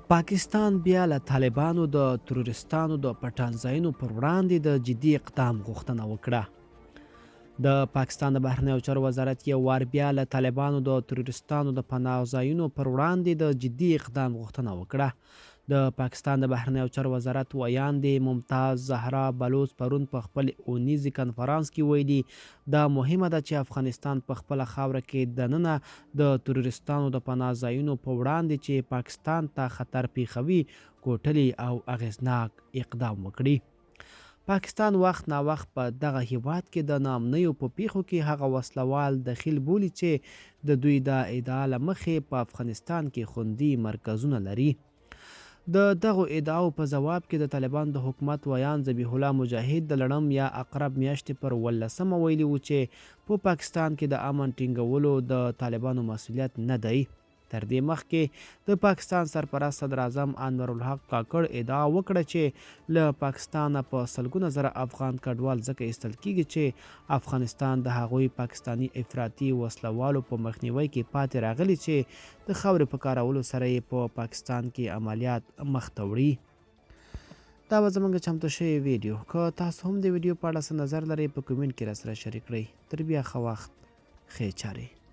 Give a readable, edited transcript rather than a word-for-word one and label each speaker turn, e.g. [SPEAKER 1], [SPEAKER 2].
[SPEAKER 1] پاکستان بیا له طالبانو د تروریستانو د پټنځایونو پر وړاندې د جدي اقدام غوښتنه وکړه. د پاکستان د بهرنیو چارو وزارت یو وار بیا له طالبانو د تروریستانو د پناه ځایونو پر وړاندې د جدي اقدام غوښتنه وکړه. د پاکستان د بهرنیو چارو وزارت ویاندې ممتاز زهرا بلوڅ پرون په خپل اونیزې کنفرانس کې ویلي، دا مهمه ده چې افغانستان په خپله خاوره کې دننه د تروریستانو د پناه ځایونو په وړاندې چې پاکستان ته خطر پیښوي، کوټلی او اغېزناک اقدام وکړي. پاکستان وخت ناوخت په دغه هیواد کې د ناامنیو په پیښو کې هغه وسله وال دخیل بولي چې د دوی د ادعا له مخې په افغانستان کې خوندي مرکزونه لري. د دغو ادعاو په ځواب کې د طالبانو د حکومت ویاند ذبیح الله مجاهد د لړم یا عقرب میاشتې پر 17مه ویلي وو چې په پاکستان کې د امن ټینګولو د طالبانو مسولیت نه دی. تر دې مخکې د پاکستان سرپرست صدراعظم انورالحق کاکړ ادعا وکړه چې له پاکستانه په سلګونه زره افغان کډوال ځکه ایستل کیږي چې افغانستان د هغوی پاکستاني افراطي وسله والو په مخنیوي کې پاتې راغلي چې د خاورې په کارولو سره یې په پاکستان کې عملیات مخته وړي. دا به زمونږ چمتو شوې ویډیو. که تاسو هم د ویډیو په اړه څه نظر لرئ، په کومنټ کې راسره شریک کړئ. تر بیا ښه وخت، ښې چارې.